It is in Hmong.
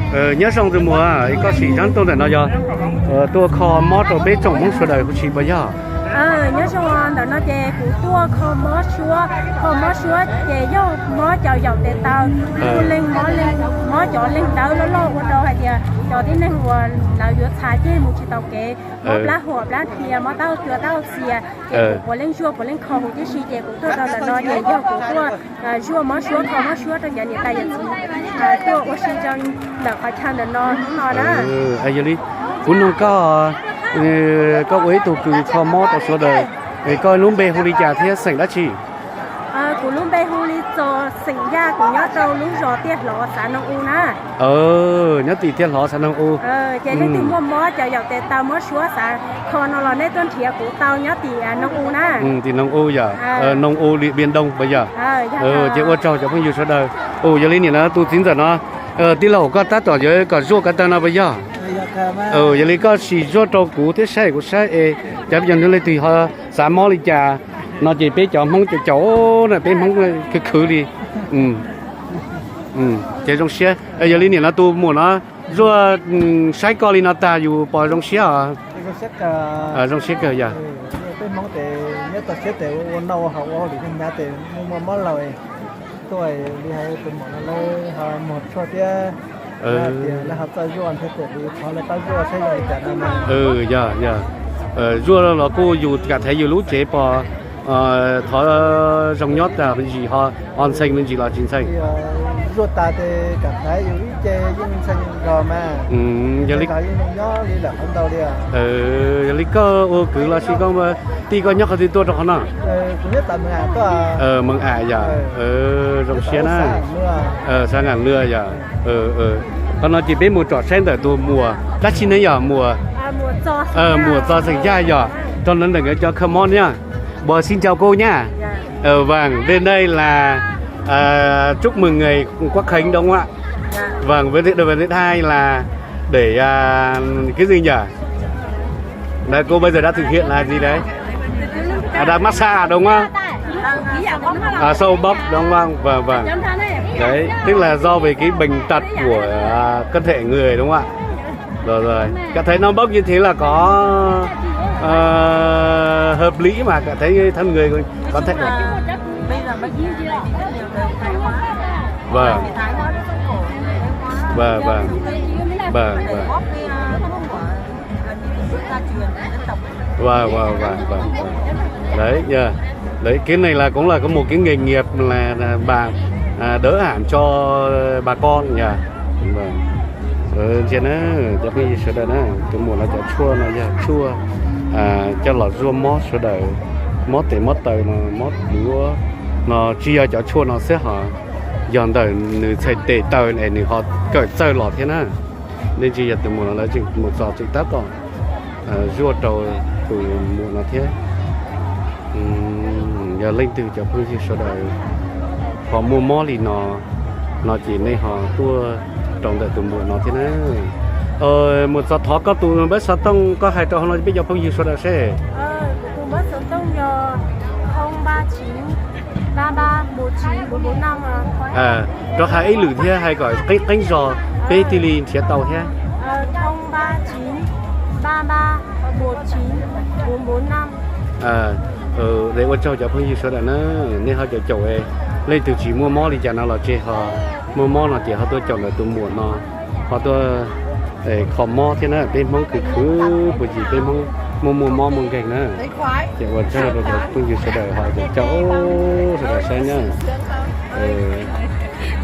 Nyob zoo tus muam, koj sim zaub tuaj ntawm no yog tuaj kho mob rau peb tsoom Hmoob sawv daws huv si puas yog? Nyob zoo, ntawm no ces kuv tuaj kho mob suab, kho mob suab ces yog mob cov yaum tes taw, mob leeg, mob leeg, mob cov leeg dawb loj loj ua rau hais tias cov tib neeg uas lawv yuav txhav ceg mus tsis tau kev, mob plab huam plab hnia, mob taub hau cua taub hau txia, ces kuv puav leej zuaj puav leej kho huv tib si ces kuv tuaj rau ntawm no ces yog kuv tuaj zuaj mob suab kho mob suab rau cov niam tais yawm txiv tuaj ua si rau ntawm qhov chaw ntawm no hnub no na. Yog li kuv nug koj, koj ua ib tug kws kho mob rau sawv daws, koj lub npe hu li cas thiab xeem dab tsi? Kuv lub npe hu li Txos xeem Yaj, kuv nyob rau lub zos Tiaj Hlov xav Noo U na. Nyob tim Tiaj Hlov xav Noo U. Ces leej twg muaj mob cov yaum tes taw mob suab xav kho no los nej tuaj nrhiav kuv tau nyob tim Noo U na. Tim Noo U yog, Noo U Điện Biên Đông puas yog? Ces ua tsaug cov phooj ywg sawv daws. Yog li nim no tus txiv ntxawm no, tij laug koj tab tom yuav kom zuaj ko taw no puas yog? Yog li koj sim zuaj rau kuv thiab saib kuv saib es cov phooj ywg leej twg ho xav mob li cas no ces peb cov Hmoob caum caum na, peb Hmoob khwv khwv li. Ces zoo siab. Yog li nim no tus muam no zuaj saib koj li no tag yus pom zoo siab os. Zoo siab kawg yog. Yog, yog. Zuaj los kuj yus kam thaiv yus lub tsev pom thov zoo nyob tas me ntsis ho, ho ntxhee me ntsis los tsis ntxhee? Yog li koj ua kwv los sis koj tij koj nyob qhov twg tuaj rau qhov no? Mees Am yog. Zoo siab na. Xav Ngas Nua yog. Qhov no ces peb mus tsom saib ntawm tus muam dab tsi ne yog muam, muam Txos xeem Yaj yog, rau ntawm nkawd cov kho mob na. Xin chào cô nhá. Vâng, bên đây là, à, chúc mừng ngày Quốc khánh đúng không ạ? Vâng, với, với hai là để, à, cái gì nhỉ? Đấy, cô bây giờ đã thực hiện là gì đấy? À, đã massage đúng không? À, xoa bóp đúng không? Vâng, vâng. Đấy, tức là do về cái bệnh tật của, à, cơ thể người đúng không ạ? Rồi, rồi. Cảm thấy nó bóp như thế là có, ờ, hợp lý mà cảm thấy thân người có thể. Vâng. Vâng, vâng. Vâng, vâng. Vâng, vâng, vâng, vâng, vâng. Đấy nha. Đấy, cái này là cũng là có một cái nghề nghiệp là, là bà, à, đỡ ảm cho bà con nha. Vâng. Ntsia na, cov phooj ywg sawv daws na, tus muam no cov tshuaj no yog tshuaj coj los zuaj mob sawv daws, mob tes mob taw no, mob duav no, tsis yog cov tshuaj no xwb hos, yog ntawm nws txhais tes taw es nws ho kawm txawj los thiab na. Nej ntsia yog tus muam no lawv tseem mus txog tseem tab tom zuaj rau tus muam no thiab. Yog leej twg cov phooj ywg sawv daws ho muaj mob li no, no ces nej ho tuaj rau ntawm tus muam no thiab na. Muam Txos, thov koj tus npawb xov tooj koj hais rau hauv no peb cov phooj ywg sawv daws seb. Rov hais ib lwm thiab hais kom qeeb qeeb zog peb thiaj li nrhiav tau thiab. Ua tsaug cov phooj ywg sawv daws na, nej ho caum caum, leej twg tsis muaj mob li cas no los tseg ho, muaj mob no ces ho tuaj caum ntawm tus muam no, ho tuaj kho mob thiab na, peb Hmoob khwv khwv puas yim, peb Hmoob muaj muaj mob muaj nkeeg na. Ces ua tsaug rau cov phooj ywg sawv daws ho caum caum sawv daws saib na.